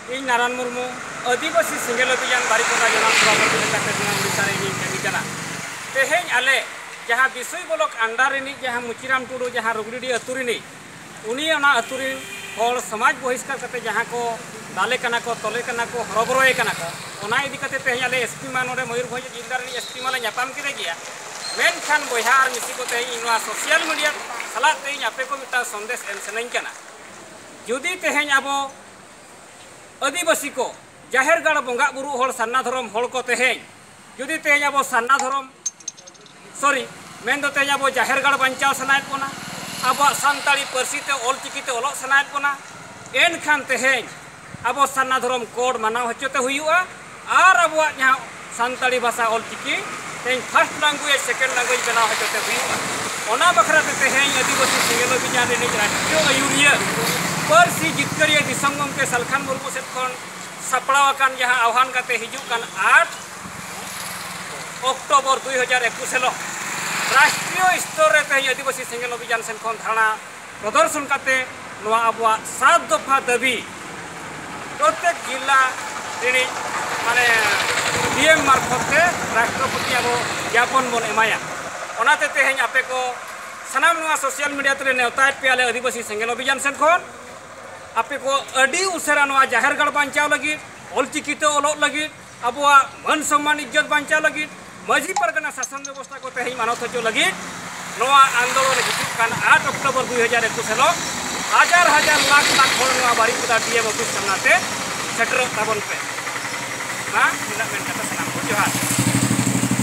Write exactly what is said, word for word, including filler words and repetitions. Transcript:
ᱤᱧ ᱱᱟᱨᱟᱱ ᱢᱩᱨᱢᱩ, ᱟᱹᱫᱤᱵᱟᱹᱥᱤ ᱥᱮᱸᱜᱮᱞ ᱚᱵᱷᱤᱡᱟᱱ ᱵᱟᱨᱤᱯᱟᱫᱟ ᱡᱚᱱᱟᱞ ᱥᱚᱵᱷᱟᱯᱚᱛᱤ ᱞᱮᱠᱟᱛᱮ ᱱᱚᱣᱟ ᱳᱰᱤᱥᱟ ᱨᱮ ᱤᱧᱤᱧ ᱠᱟᱹᱢᱤ ᱠᱟᱱᱟ᱾ ᱛᱮᱦᱮᱧ ᱟᱞᱮ ᱡᱟᱦᱟᱸ ᱵᱤᱥᱩᱭ ᱵᱚᱞᱚᱠ under ᱨᱤᱱᱤᱡ ᱡᱟᱦᱟᱸ ᱢᱩᱪᱤᱨᱟᱢ ᱴᱩᱰᱩ, ᱡᱟᱦᱟᱸ ᱨᱩᱜᱽᱲᱤᱰᱤ ᱟᱹᱛᱩ ᱨᱤᱱᱤᱡ, ᱩᱱᱤ ᱚᱱᱟ ᱟᱹᱛᱩ ᱨᱤᱱ ᱦᱚᱲ ᱥᱚᱢᱟᱡᱽ ᱵᱚᱦᱤᱥᱠᱟᱨ ᱠᱟᱛᱮ ᱡᱟᱦᱟᱸ ᱠᱚ ᱫᱟᱞᱮ ᱠᱟᱱᱟ ᱠᱚ, ᱛᱚᱞᱮ ᱠᱟᱱᱟ ᱠᱚ, ᱦᱚᱨᱚᱵᱚᱨᱚᱭᱮ ᱠᱟᱱᱟ ᱠᱚ, ᱚᱱᱟ ᱤᱫᱤ ᱠᱟᱛᱮ ᱛᱮᱦᱮᱧ ᱟᱞᱮ SP ᱢᱟ ᱱᱚᱰᱮ ᱢᱚᱭᱩᱨᱵᱷᱚᱸᱡᱽ ᱡᱤᱞᱫᱟ ᱨᱤᱱᱤᱡ SP ᱢᱟᱞᱮ ᱧᱟᱯᱟᱢ ᱠᱮᱫᱮ ᱜᱮᱭᱟ᱾ ᱢᱮᱱᱠᱷᱟᱱ ᱵᱚᱭᱦᱟ ᱟᱨ ᱢᱤᱥᱤ ᱠᱚ, ᱛᱮᱦᱮᱧ ᱤᱧ ᱱᱚᱣᱟ social media ᱥᱟᱞᱟᱜ ᱛᱮ ᱤᱧ ᱟᱯᱮ ᱠᱚ ᱢᱤᱫᱴᱟᱝ ᱥᱚᱱᱫᱮᱥ ᱮᱢ ᱥᱟᱱᱟᱧ ᱠᱟᱱᱟ᱾ ᱡᱩᱫᱤ ᱛᱮᱦᱮᱧ ᱟᱵᱚ ᱟᱹᱫᱤᱵᱟᱹᱥᱤ ᱠᱚ, ᱡᱟᱦᱮᱨ ᱜᱟᱲ ᱵᱚᱸᱜᱟ ᱵᱩᱨᱩ ᱦᱚᱲ, ᱥᱟᱨᱱᱟ ᱫᱷᱚᱨᱚᱢ ᱦᱚᱲ ᱠᱚ ᱛᱮᱦᱮᱧ, ᱡᱩᱫᱤ ᱛᱮᱦᱮᱧ ᱟᱵᱚ ᱥᱟᱨᱱᱟ ᱫᱷᱚᱨᱚᱢ, sorry, ᱢᱮᱱᱫᱚ ᱛᱮᱦᱮᱧ ᱟᱵᱚ ᱡᱟᱦᱮᱨ ᱜᱟᱲ ᱵᱟᱧᱪᱟᱣ ᱥᱟᱱᱟᱭᱮᱫ ᱵᱚᱱᱟ, ᱟᱵᱚᱣᱟᱜ ᱥᱟᱱᱛᱟᱲᱤ ᱯᱟᱹᱨᱥᱤ ᱛᱮ ᱚᱞ ᱪᱤᱠᱤ ᱛᱮ ᱚᱞᱚᱜ ᱥᱟᱱᱟᱭᱮᱫ ᱵᱚᱱᱟ, ᱮᱱᱠᱷᱟᱱ ᱛᱮᱦᱮᱧ ᱟᱵᱚ ᱥᱟᱨᱱᱟ ᱫᱷᱚᱨᱚᱢ code ᱢᱟᱱᱟᱣ ᱦᱚᱪᱚ ᱛᱮ ᱦᱩᱭᱩᱜᱼᱟ᱾ ᱟᱨ ᱟᱵᱚᱣᱟᱜ ᱡᱟᱦᱟᱸ ᱥᱟᱱᱛᱟᱲᱤ ᱵᱷᱟᱥᱟ ᱚᱞ ᱪᱤᱠᱤ ᱛᱮᱦᱮᱧ first language, second language ᱵᱮᱱᱟᱣ ᱦᱚᱪᱚ ᱛᱮ ᱦᱩᱭᱩᱜᱼᱟ᱾ ᱚᱱᱟ ᱵᱟᱠᱷᱨᱟ ᱛᱮ ᱛᱮᱦᱮᱧ ᱟᱹᱫᱤᱵᱟᱹᱥᱤ ᱥᱮᱸᱜᱮᱞ ᱚᱵᱷᱤᱡᱟᱱ ᱨᱤᱱᱤᱡ ᱨᱟᱥᱴᱨᱤᱭᱚ ᱟᱹᱭᱩᱨᱤᱭᱟᱹ, ᱯᱟᱹᱨᱥᱤ ᱡᱤᱛᱠᱟᱹᱨᱤᱭᱟᱹ ᱫᱤᱥᱚᱢ ᱜᱚᱢᱠᱮ ᱥᱟᱞᱠᱷᱟᱱ ᱢᱩᱨᱢᱩ ᱥᱮᱫ ᱠᱷᱚᱱ ᱥᱟᱯᱲᱟᱣ ᱟᱠᱟᱱ ᱡᱟᱦᱟᱸ ᱟᱦᱣᱟᱱ ᱠᱟᱛᱮ ᱦᱤᱡᱩᱜ ᱠᱟᱱ ᱟᱴ ᱚᱠᱴᱳᱵᱚᱨ ᱫᱩᱭ ᱦᱟᱡᱟᱨ ᱮᱠᱩᱥ ᱦᱤᱞᱳᱜ ᱨᱟᱥᱴᱨᱤᱭᱚ ᱥᱛᱚᱨ ᱨᱮ ᱛᱮᱦᱮᱧ ᱟᱹᱫᱤᱵᱟᱹᱥᱤ ᱥᱮᱸᱜᱮᱞ ᱚᱵᱷᱤᱡᱟᱱ ᱥᱮᱱ ᱠᱷᱚᱱ ᱫᱷᱟᱨᱱᱟ ᱯᱨᱚᱫᱚᱨᱥᱚᱱ ᱠᱟᱛᱮ ᱱᱚᱣᱟ ᱟᱵᱚᱣᱟᱜ ᱥᱟᱛ ᱫᱚᱯᱷᱟ ᱫᱟᱹᱵᱤ ᱯᱨᱚᱛᱮᱠ ᱡᱤᱞᱟ ᱨᱤᱱᱤᱡ, ᱢᱟᱱᱮ, DM ᱢᱟᱨᱯᱷᱚᱛ ᱛᱮ ᱨᱟᱥᱴᱨᱚᱯᱚᱛᱤ ᱟᱵᱚ ᱡᱟᱯᱚᱱ ᱵᱚᱱ ᱮᱢᱟᱭᱟ᱾ ᱚᱱᱟᱛᱮ ᱛᱮᱦᱮᱧ ᱟᱯᱮ ᱠᱚ ᱥᱟᱱᱟᱢ ᱱᱚᱣᱟ social media ᱛᱮᱞᱮ ᱱᱮᱣᱛᱟᱭᱮᱫ ᱯᱮᱭᱟ ᱟᱞᱮ ᱟᱹᱫᱤᱵᱟᱹᱥᱤ ᱥᱮᱸᱜᱮᱞ ᱚᱵᱷᱤᱡᱟᱱ ᱥᱮᱱ ᱠᱷᱚᱱ᱾ ᱟᱯᱮ ᱠᱚ ᱟᱹᱰᱤ ᱩᱥᱟᱹᱨᱟ ᱱᱚᱣᱟ ᱡᱟᱦᱮᱨ ᱜᱟᱲ ᱵᱟᱧᱪᱟᱣ ᱞᱟᱹᱜᱤᱫ, ᱚᱞᱪᱤᱠᱤ ᱛᱮ ᱚᱞᱚᱜ ᱞᱟᱹᱜᱤᱫ, ᱟᱵᱚᱣᱟᱜ ᱢᱟᱹᱱ ᱥᱚᱢᱢᱟᱱ ᱤᱡᱽᱡᱚᱛ ᱵᱟᱧᱪᱟᱣ ᱞᱟᱹᱜᱤᱫ, ᱢᱟᱹᱡᱷᱤ ᱯᱟᱨᱜᱟᱱᱟ ᱥᱟᱥᱚᱱ ᱵᱮᱵᱚᱥᱛᱷᱟ ᱠᱚ ᱛᱮᱦᱮᱧ ᱢᱟᱱᱚᱛ ᱦᱚᱪᱚ ᱞᱟᱹᱜᱤᱫ ᱱᱚᱣᱟ ᱟᱱᱫᱳᱞᱚᱱ ᱨᱮ ᱦᱤᱡᱩᱜ ᱠᱟᱱ ᱟᱴ ᱚᱠᱴᱳᱵᱚᱨ ᱫᱩᱭ ᱦᱟᱡᱟᱨ ᱮᱠᱩᱥ ᱦᱤᱞᱳᱜ ᱦᱟᱡᱟᱨ ᱦᱟᱡᱟᱨ ᱞᱟᱠᱷ ᱞᱟᱠᱷ ᱦᱚᱲ ᱱᱚᱣᱟ ᱵᱟᱨᱤᱯᱟᱫᱟ DM ᱚᱯᱷᱤᱥ ᱥᱟᱢᱱᱟ ᱛᱮ ᱥᱮᱴᱮᱨᱚᱜ ᱛᱟᱵᱚᱱ ᱯᱮ᱾ ᱢᱟ ᱱᱤᱱᱟᱹᱜ ᱢᱮᱱ ᱠᱟᱛᱮ ᱥᱟᱱᱟᱢ ᱠᱚ ᱡᱚᱦᱟᱨ᱾